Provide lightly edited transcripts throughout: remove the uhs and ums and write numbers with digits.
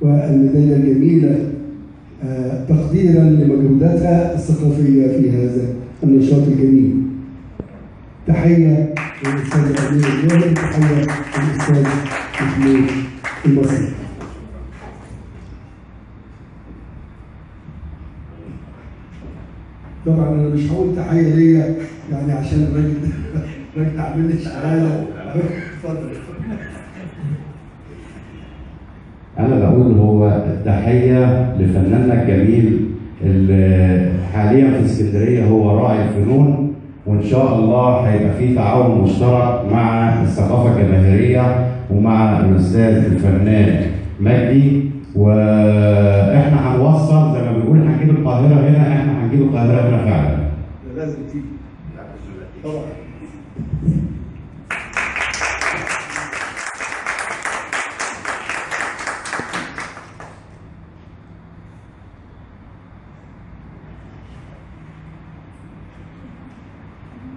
والميدالية الجميلة تقديرا لمجهوداتها الثقافية في هذا النشاط الجميل. تحية للأستاذ أمير الجاهل، تحية للأستاذ محمود المصري. طبعا انا مش هقول تحية ليا يعني عشان الراجل ده عامل لي شغالة. اتفضل. انا بقول هو التحية لفناننا الجميل اللي حاليا في اسكندرية، هو راعي الفنون، وان شاء الله هيبقى في تعاون مشترك مع الثقافة الجماهيرية ومع الاستاذ الفنان مجدي، واحنا هنوصل زي ما بنقول هنجيب القاهرة هنا، احنا هنجيب القاهرة هنا فعلا. لازم تيجي طبعا.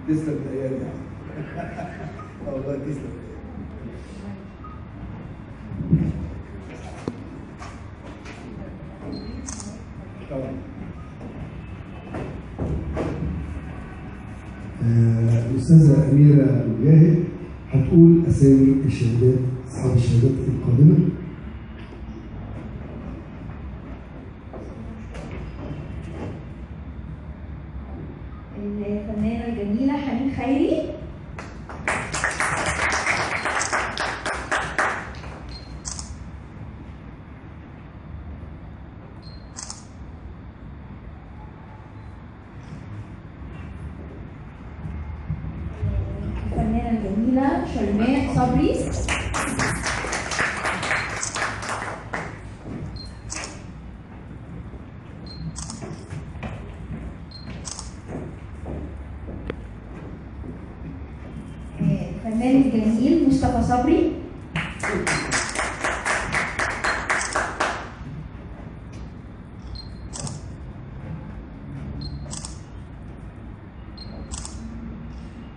تسلم الايادي يا عم. والله تسلم. طبعا. الأستاذة أميرة مجاهد هتقول أسامي الشهادات، أصحاب الشهادات القادمة. الفنانة الجميلة حنين خيري، الفنانة الجميلة شيماء صبري، الفنان الجميل مصطفى صبري،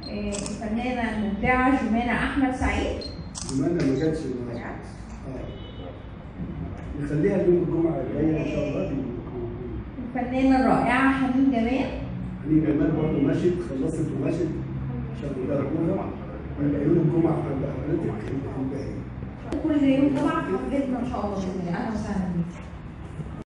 الفنانة المبدعة جمانة أحمد سعيد. جمانة ما جاتش النهارده. نخليها يوم الجمعة الجاية إن شاء الله. الفنانة الرائعة حنين جمال. حنين جمال برضه مشيت، خلصت ومشت عشان يدربوها. ويبقى يوم الجمعة عند حضرتك الباقي. كل يوم جمعة في حفلتنا إن شاء الله بإذن الله. أهلا وسهلا بيك.